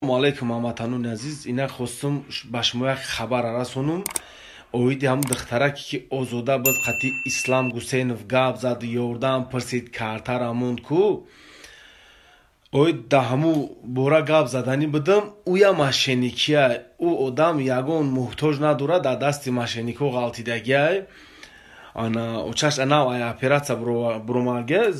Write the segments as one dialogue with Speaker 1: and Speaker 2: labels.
Speaker 1: Салому алайкум, ҳамватанони азиз. Инак, хостум ба шумо як хабара расонум оиди ҳамун духтараке, ки Озода буд, қати Ислам Гусейнов гап зад, ёрдам пурсид, картара монд ку. Оид да ҳамун бора гап заданӣ будам. Ӯя мошенникия, ӯ одам ягон муҳтоҷ надорад, дар дасти мошенникҳо ғалтидагиай. Ана очаш анав ай оператсия буромагия,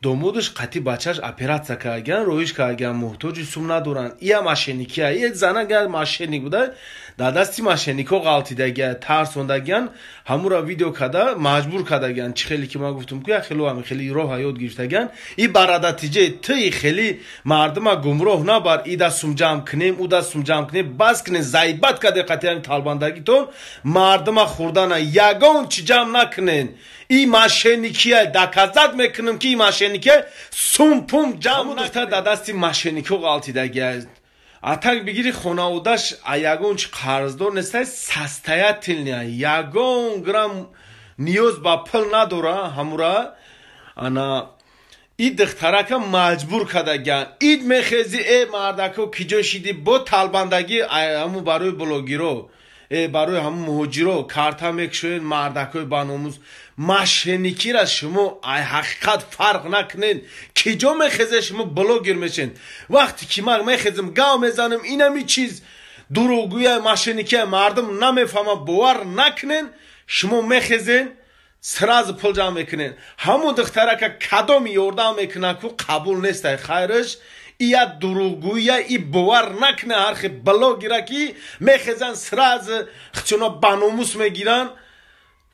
Speaker 1: домодаш қати бачаш оператсия кардагиян, роиш кардагиян, муҳтоҷи сум надоранд. Ия мошенникия, е зана гар мошенник буда, дар дасти мошенникҳо ғалтидагия, тарсондагиян, ҳамура видео карда маҷбур кардагиян. Чӣ хеле ки ман гуфтам ку, як хело ҳами хеле роҳа ёд гирифтагиян. И барадатиҷаи тии хеле мардума гумроҳ набар. И да сум ҷамъ кунем, ӯ да сум ҷамъ кунем, бас кунем, заибат карде қати ҳами талбандагитон мардума хӯрдана. Ягон чӣ ҷамъ накунен. И мошенникия, доказать мекунем, ки и мошенникия. Сум пум ҷамъ духтар дар дасти мошенникҳо ғалтидагия. Атак бигири, хонаводаш ягон чи қарздор нестай, состоятельная, ягон грамм ниёз ба пул надора. Ҳамура ана и духтарака маҷбур кардагиян. Ид мехези, э мардако, ки ҷо шиди бо талбандагӣ? Ҳамун барои блогеро, барои ҳамун муҳоҷиро карта мекушоед. Мардакои баномус, мошенникира шумо ай ҳақиқат фарқ накунед. Ки ҷо мехезе, шумо блогер мешед. Вақте ки ман мехезем, гав мезанем, инами чиз дурӯғгӯя, мошенникия, мардум намефаҳма, бовар накунен. Шумо мехезен, сразу пул ҷамъ мекунед. Ҳамун духтарака кадоми ёрдам мекунад ку, қабул нестай хайраш. Ия дурӯғгӯя, и бовар накуна ҳар хел блогера, ки мехезан, сразу хчуно баномус мегиранд,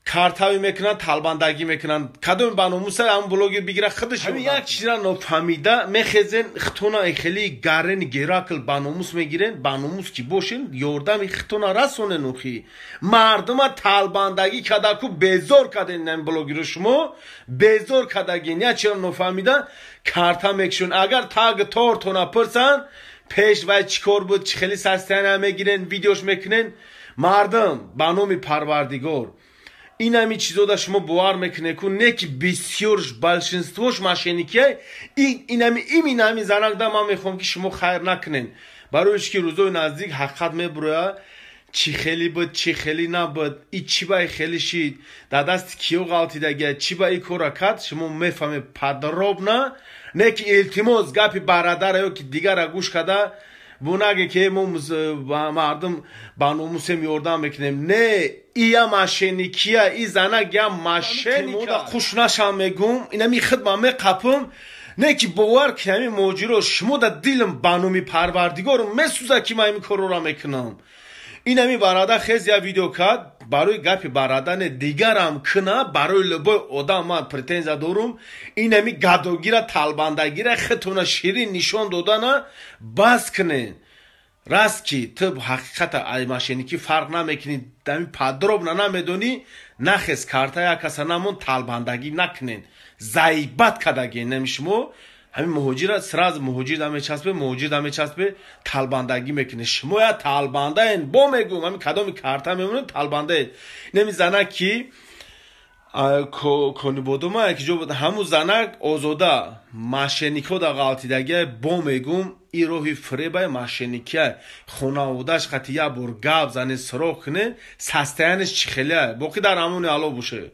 Speaker 1: картави мекунанд, талбандагӣ мекунанд. Кадоми баномуса ҳамун блогер бигира худаш. Ҳамин як чизра нофаҳмида мехезен, хитона хеле гарени геракл баномус мегирен. Баномус ки бошен, ёрдами хитона расонен. Охи мардума талбандагӣ кадаку безор карден. Ин блогеро шумо безор кардагин. Як чизра нофаҳмида карта мекушон. Агар таг тортона пурсанд, пеш вай чӣ кор буд, чӣ хеле состояние мегирен, видеош мекунен. Мардум, ба номи Парвардигор, инами чизода шумо бовар мекунед ку, не ки бисёрш, большинствош мошенникия. Инами иминами занакда ман мехоҳам, ки шумо хайр накунед, барои ки рӯзои наздик ҳақиқат мебурояд, чӣ хеле буд, чӣ хеле набуд, и чӣ ба и хеле шид, дар дасти киё ғалтидагия, чӣ ба и кора кард, шумо мефаҳмед подробно. Не ки илтимос, гапи барадара ё ки дигара гӯш карда бунаге, ки мо мардум ба номусем, ёрдам мекунем. Не, ия мошенникия, и занак я мошенника. Хуш нашам, мегум, инами хидма меқапум. Не ки бовар ки ҳамин муҳоҷиро шумо да дилм, ба номи Парвардигор, месӯзад, ки ман ҳамин корро мекунам. Инами барада хез я видео кард. Барои гапи барадане дигарам кина, барои любой одам ман претензия дорум. Инами гадогира, талбандагира, хитона ширин нишон додана бас кунед. Раст ки ту ҳақиқата ай мошенникӣ фарқ намекунӣ, дами подробно намедонӣ, нахез, карта як каса намон, талбандагӣ накунед. Заибат кардагӣ нами шумо ҳамин муҳоҷира, сразу муҳоҷир да мечаспе, муҳоҷир да мечаспе, талбандагӣ мекунед. Шумо я талбандаен, бо мегӯм, ҳамин кадоми карта мемонед, талбандаед. Неми занак ки Конибодума яки ҷо буд, ҳамун занак Озода мошенникҳо да ғалтидагия. Бо мегӯм, и роҳи фиребай, мошенникия. Хонаводаш қати як бор гап зане, суроғ кунед, состояниеш чӣ хеле. Боқӣ дар амони Алло боше.